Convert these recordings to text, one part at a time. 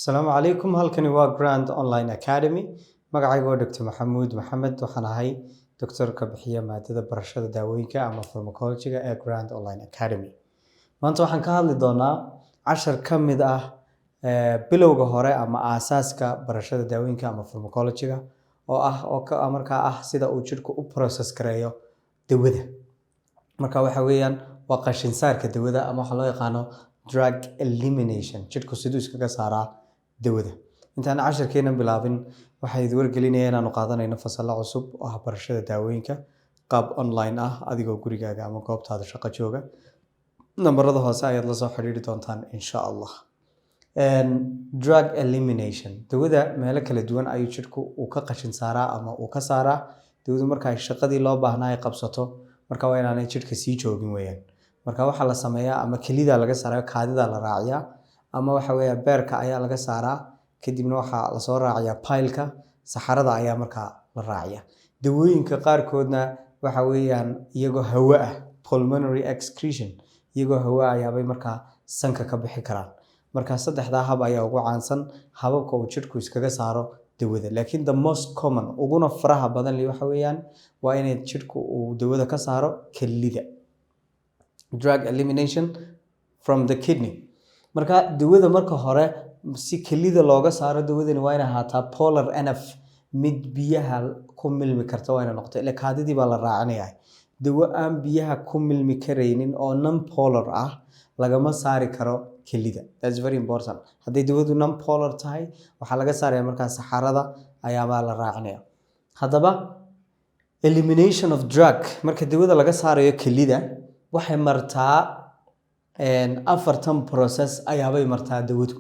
Asalaamu calaykum. Halkani waa Grand Online Academy. Magacayga waa Dr. Maxamuud Maxamed. Waxaan ahay doctorka bixiya maadada barashada daawooyinka ama pharmacology-ga ee Grand Online Academy. Maanta waxaan ka hadli doonaa cashar ka mid ah bilowga hore ama aasaaska barashada daawooyinka ama pharmacology-ga, oo ah oo ka markaa ah sida uu jidhku u process gareeyo dawada. Marka waxa weeyaan waa qashin saarka dawada ama waxa loo yaqaano drug elimination, jidhku siduu iskaga saaraa dawada. Intaan casharkeena bilaabin, waxaan idin wargelinaya inaanu qaadanayno fasallo cusub oo ah barashada daawooyinka qaab online ah, adigoo gurigaaga ama goobtaada shaqo jooga. Nambarada hoose ayaad la soo xiriiri doontaan, insha Allah. Drug elimination, dawada meelo kala duwan ayuu jidhku uu ka qashin saaraa ama uu ka saaraa. Dawadu marka ay shaqadii loo baahnaa ay qabsato, marka waa inaanay jidhka sii joogin weeyaan. Marka waxaa la sameeyaa ama kelida laga saaraa, kaadida la raaciyaa, ama waxa weeya beerka ayaa laga saaraa, kadibna waxaa lasoo raaciyaa bile-ka, saxarada ayaa markaa la raaciyaa. Dawooyinka qaarkoodna waxa weeyaan iyagoo hawo ah, pulmonary excretion, iyagoo hawo ah ayaabay markaa sanka ka bixi karaan. Marka saddexdaa hab ayaa ugu caansan hababka uu jidhku iskaga saaro dawada, laakiin the most common, uguna faraha badan li, waxa weeyaan waa inay jidhku uu dawada ka saaro kelida, drug elimination from the kidney. Marka dawada marka hore si kelida looga saaro, dawadani waa inay ahaataa polar enough, mid biyaha ku milmi karta waa inay noqoto, ila kaadidii baa la raacinaya. Dawo aan biyaha ku milmi karaynin oo non polar ah lagama saari karo kelida. That's very important. Hadday dawadu non polar tahay, waxaa laga saaraya markaa saxarada ayaabaa la raacinaya. Haddaba elimination of drug, marka dawada laga saarayo kelida, waxay martaa afartan process ayaabay martaa dawadu.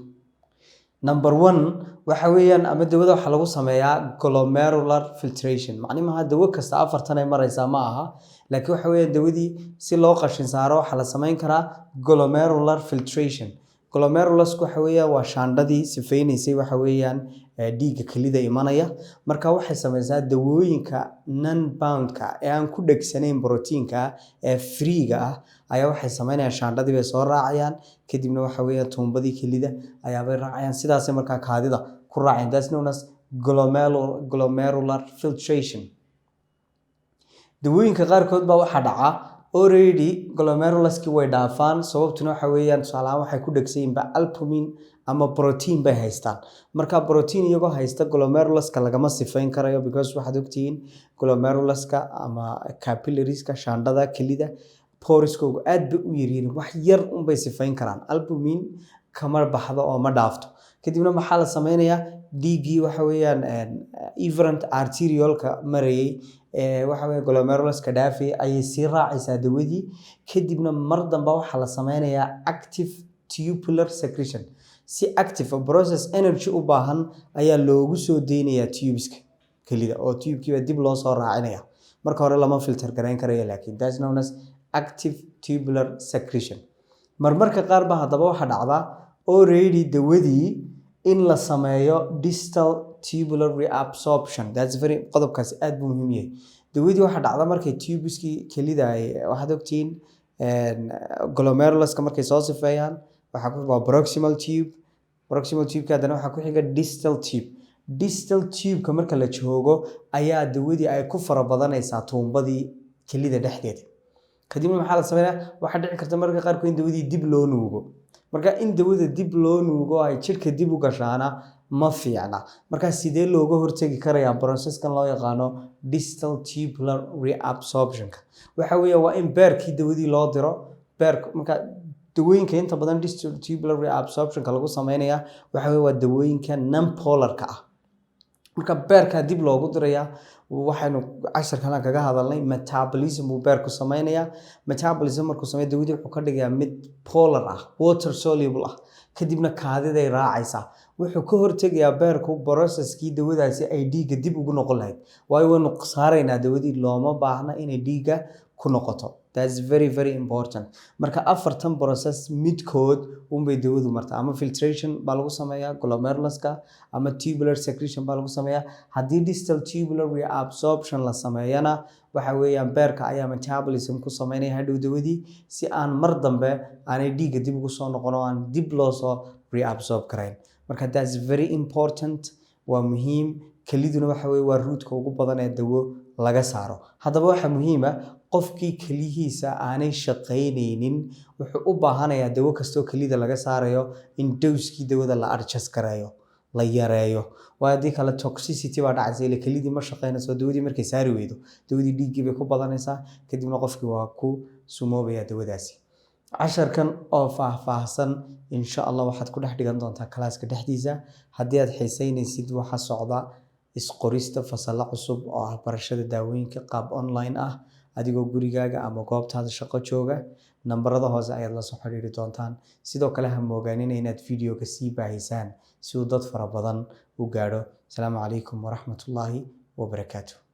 Number one waxa weeyaan ama dawada waxaa lagu sameeyaa glomerular filtration. Macni maaha dawo kasta afartan ay maraysaa, ma aha, laakiin waxa weeyaan dawadii si loo qashin saaro waxaa la samayn karaa glomerular filtration. Glomerulus waxa weeyaan waa shaandhadii sifaynaysay waxa weeyaan dhiigga kelida imanaya. Marka waxay sameysaa dawooyinka non boundka ee aan ku dhegsanayn proteinka ee freega ah ayaa waxay sameynayaan shaandhadii bay soo raacayaan, kadibna waxa weeyaan tuumbadii kelida ayaabay raacayaan, sidaasay markaa kaadida ku raacayaan. That's known as glomerular filtration. Dawooyinka qaarkood baa waxaa dhaca already glomeruluski way dhaafaan. Sababtuna waxa weeyaan, tusaale ahaan, waxay ku dhegsan yihiin ba albumin ama protein bay haystaan. Marka protein iyagoo haysta glomeruluska lagama sifayn karayo, because waxaad ogtihiin glomeruluska ama capillariska, shaandhada kelida, poreskoogu aad bay u yaryihiin, wax yar unbay sifayn karaan, albumin kama baxdo oo ma dhaafto. Kadibna maxaa la sameynayaa? Dhiiggii waxa weeyaan efferent arteriolka marayay ee waxa weeye glomeruluska dhaafayay ayay sii raacaysaa dawadii. Kadibna mar dambe waxaa la sameynayaa active tubular secretion. Si active oo process energy u baahan ayaa loogu soo deynayaa tubeska kelida, oo tubekii dib loo soo raacinaya. Marka hore lama filter garayn karayo, laakiin that's known as active tubular secretion. Marmarka qaar ba haddaba waxaa dhacdaa already dawadii in la sameeyo distal tubular reabsorption. That's very, qodobkaasi aad buu muhiim yahay. Dawadii waxaa dhacda markay tubeskii kelida ay, waxaad ogtihiin, glomeruluska markay soo sifeeyaan, waxaa ku waa proximal tube. Proximal tubeka haddana waxaa ku xiga distal tube. Distal tubeka marka la joogo ayaa dawadii ay ku fara badanaysaa tuumbadii kelida dhexdeeda. Kadibna maxaa la sameynaya? Waxaa dhici karta mararka qaarkood in dawadii dib loo nuugo. Marka in dawada dib loo nuugo, ay jidhka dib u gashaana ma fiicna. Marka sidee looga hortegi karayaa processkan loo yaqaano distal tubular reabsorptionka? Waxa weeye waa in beerkii dawadii loo diro. Beerka marka dawooyinka inta badan distal tubular reabsorptionka lagu sameynaya waxa weeye waa dawooyinka non-polarka ah. Marka beerkaa dib loogu dirayaa. Waxaynu casharkan kaga hadalnay metabolism buu beerku sameynayaa. Metabolism markuu sameeyo, dawadii wuxuu ka dhigayaa mid polar ah, water soluble ah, kadibna kaadiday raacaysaa. Wuxuu ka hortegayaa beerku processkii dawadaasi ay dhiigga dib ugu noqon lahayd, waayo waynu saaraynaa dawadii, looma baahna inay dhiigga ku noqoto. That's very, very important. Marka afartan process midkood unbay dawadu martaa: ama filtration baa lagu sameeyaa glomeruluska, ama tubular secretion baa lagu sameeyaa. Haddii distal tubular reabsorption la sameeyana, waxa weeyaan beerka ayaa metabolism ku sameynaya hadhow dawadii, si aan mar dambe aanay dhiigga dib ugu soo noqon oo aan dib loo soo reabsorb karayn. Marka that's very important, waa muhiim. Keliduna waxa weye waa route-ka ugu badan ee dawo laga saaro. Haddaba waxaa muhiim ah, qofkii keliyihiisa aanay shaqaynaynin wuxuu u baahanayaa dawo kastoo kelida laga saarayo in dose-kii dawada la adjust gareeyo, la yareeyo, waayo haddii kale toxicity baa dhacaysa. Ila kelidii ma shaqaynayso. Dawadii markay saari weydo, dawadii dhiiggii bay ku badanaysaa, kadibna qofkii waa ku sumoobaya dawadaasi. Casharkan oo faahfaahsan, insha Allah, waxaad ku dhex dhigan doontaa class-ka dhexdiisa. Haddii aad xiiseynaysid, waxa socda isqorista fasalo cusub oo ah barashada daawooyinka qaab online ah, adigoo gurigaaga ama goobtaada shaqo jooga. Nambarada hoose ayaad la soo xiriiri doontaan. Sidoo kale, ha moogaanina inaad video-ga sii baahisaan si uu dad fara badan u gaadho. Asalaamu calaykum waraxmatullaahi wabarakaatu.